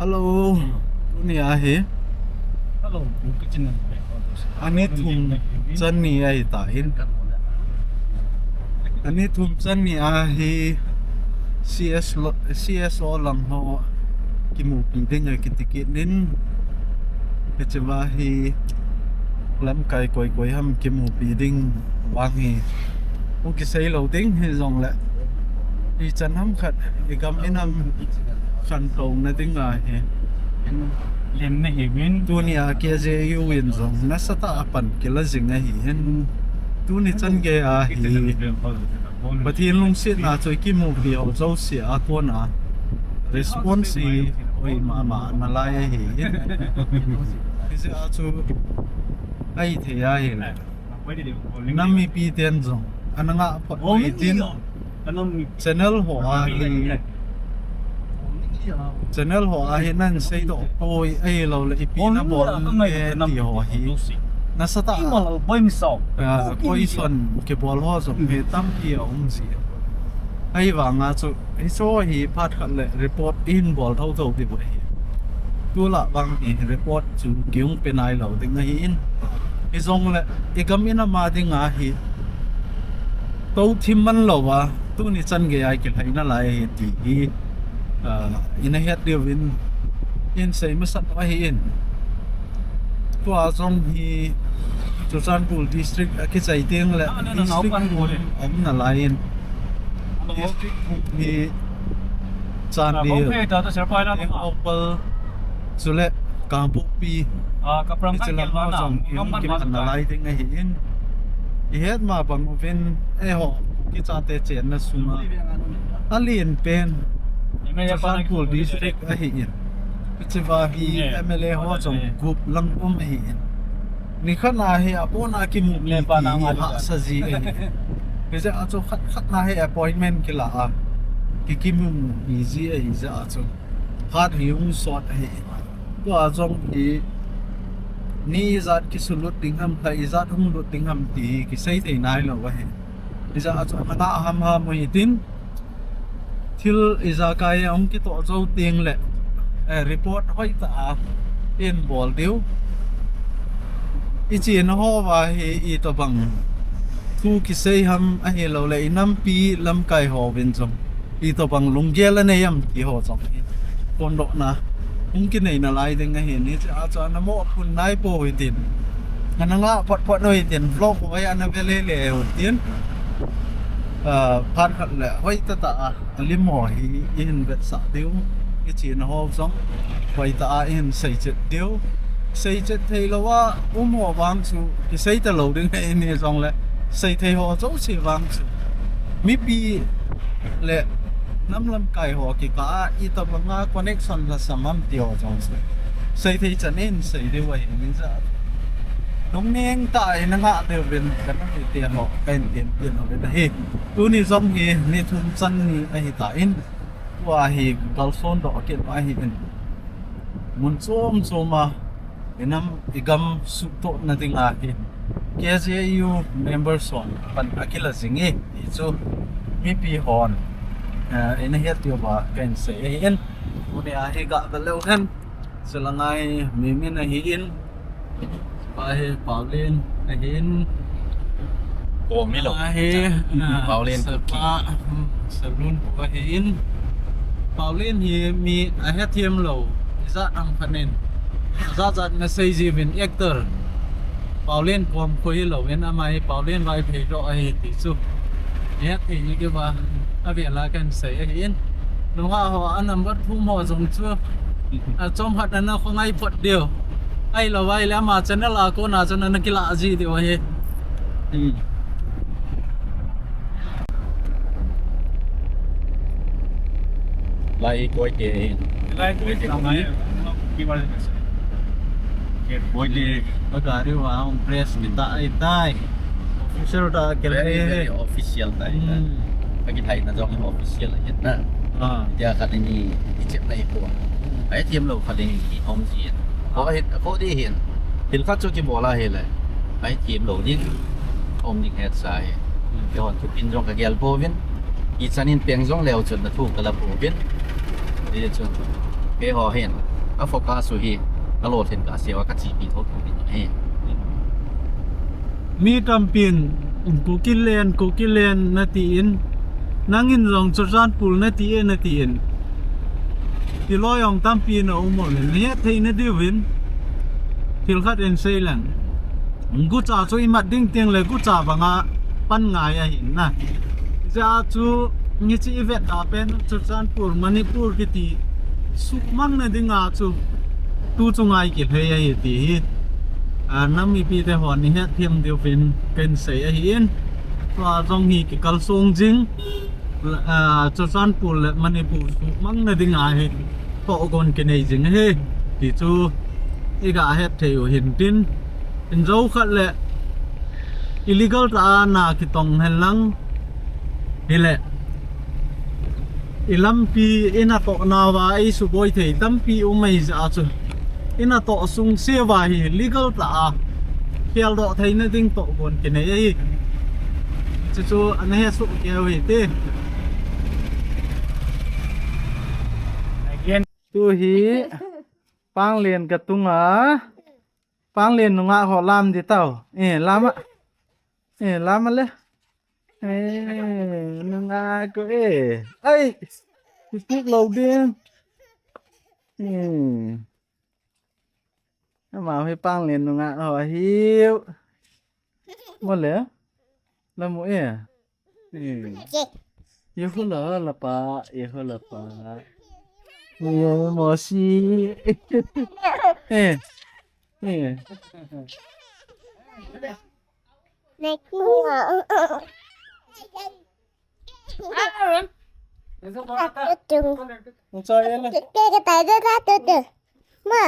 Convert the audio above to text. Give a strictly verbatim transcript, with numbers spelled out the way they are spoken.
Hello, tunia hi. Hello, ani thum chan ni ahitan. Ani thum chan ni ahi. C S lo, C S O lang ho kimupi ding a kiti kit in. Hiche va hi lamkai koi koi ham kimupi ding vang hi. Hung kisei lou ding hijongle. Ichan ham khat, igam inam khantouna ding ahi. Lemna hi min. Tunia K J U in jong nasatah a pan kila jing ahi hin. Tuni chan gei ahi. Pathen lungsetna chu ikimupi ho jouse a kona response hi hoi mama nalai ahi. Hijeh a chu ahithei ahile nam mipi ten jong ana ngah phot uhitin. Channel ho ahi, channel ho ahi nan seidoh poi ahiloule ipi nabol e ti ho hi. Nasatah a, ah, question kibol ho jong hi tampi aum ji. Ahivanga chu hiche hi phat khat le report ihin bol thotho diu ahi. Tulai vang hi report chu kihung pe nailou ding ahin. Hijongle igam inam a dinga hi touthim man louva tuni chan gei a kilhai nalai ahi ti hi, ah, ina het diuvin ihin sei masat u ahin. Tua jong hi Churachandpur district akichai tengle district um nalai in. District hi Chandel, Tengnoupal, chule Kangpokpi, hiche lang ho jong kipan nalai ding ahin. Ihet ma bang uvin eiho Kuki chate chenna sunga alen pen Churachandpur district ahin. Hiche va hi M L A ho jong gup lang um ahin. Nikhat na hi apona kimupi ti hi hahsa ji ahi. Hijeh a chu khat khat na hi appointment kila a ki, kimupi ji ahi jeh a chu phat hi hung sot ahi. Tua jong hi ni ijat kisulut ding ham, lha ijat hung lut ding ham ti hi kisei thei nailou ahi. Hijeh a chu ana ngah hamham uhitin. Thil ijakai ahung kitoh jou tengle, eh, report hoitah a ihin bol diu. Ichena houva hi itobang thu kisei ham ahiloule inampi lamkai houvin jong itobang lunggel anei ham ti ho jong hi phondohna hung kinei nalai ding ahin, hiche a chu ana moh phun nai pou hitin. Ana ngah phot phot uhitin, vlog ho hi ana ve lele uhitin. Ah, phat khat le hoitah tah a alim ho hi ihin vetsah diu, ichena ho jong hoitah a ihin seichet diu. Seichet theilouva um ho vang chu kisei talou ding ahi, hijongle seithei ho jouse vang chu mipi le nam lamkai ho kikah a itobanga connection lhasam ham ti ho jong chu seithei chan in sei diu ahi, hijeh a lungneng tah a ina ngah diuvin kanam mite ho kahin tempi uvin ahi. Tuni jong hi ni thum chan ni ahitan, tua hi kalsondoh kit u ahin, mun chom chom a inam igam suhtohna dinga hi K J U members hon pan akila jing e ti chu mipi hon, eh, ina het diuva kahin sei ahin. Tunia hi gah vet leu hen, chulanga hi Mimin ahin, pa hi Paulin ahin. Komi lou. Ahi, ah, Paulin Kuki. Sapa, hmm, Salun pa ahin. Paulin hi mi ahethem lou ijat ham khat in, ajat jat in asei jiuvin, actor Paulin kom kho hilouvin, ama hi Paulin Vaiphei joh ahi ti chu ihet thei diuva avela kahin sei ahin. Nungah ho a number thum ho jong chu achom khat ana khongai phot diu. Ahilouva ahile ama channel a kona chun ana kilah ji diu ahi. Hmm. Lai Koite hin. Lai Koite hin. Koite. Pagari wa hung press mi tai tai. Official tah a kila. Very, very official tah a. Hmm. Akithaina jong official ahi na. Ah. Tia khat ni ichepna ipoi. Ahethem lou khat ding hi um ji. Ko hi, ko ding hin. Thil khat chu kibol ahile. Ahethem lou ding um ding hetsa ahi. Keihon thupin jong kagel pouvin. Ichan in peng jong leu chun nathu kala pouvin. Hichun keiho hin Ka focus u hi, ka lolhin ka siu a ka chepi tho tho ding ahi. Mi tampin, Kuki len, Kuki len na tin, nangin jong Churachandpur na ti e na tin. Tiloi jong tampi na um uvin, na het thei na diuvin, thil khat in sei leng. Gucha chu i mat ding teng le gucha banga pan ngai ahi na. Hijeh a chu ngichi i vet a pen Churachandpur, Manipur kiti sumang na dinga chu tu chu ngai kit thei ahi ti hi. A, nam mipi te hon i het them diuvin ken sei ahi in. Tua jong hi kikal song jing. A, Churachandpur le Manipur sumang na dinga hi. Tohgon kinei jing ahi. Ti chu i ga het thei u hin tin. In jo khat le illegal tah a na kitong hen lang. Hile. I lampi i natoh nauva i suboi thei tampi um ahi jeh a chu. I natoh sung seuva hi legal tah a. Kheldoh theina ding tohgon kinei ahi. Chu chu ana he suh keu hi te. Tu hi. Panglen ka tunga. Panglen nungah ho lam di tau. Eh, lam a. Eh, lam a le. Eh, nungah ko eh. Ai. Isik lo din. Hmm. Ama hi Panglen nungah ho hiu. Mo le. Lamu e. Hmm. Ye hula la pa, ye hula pa. Ye mo si. Eh. Eh. Ma.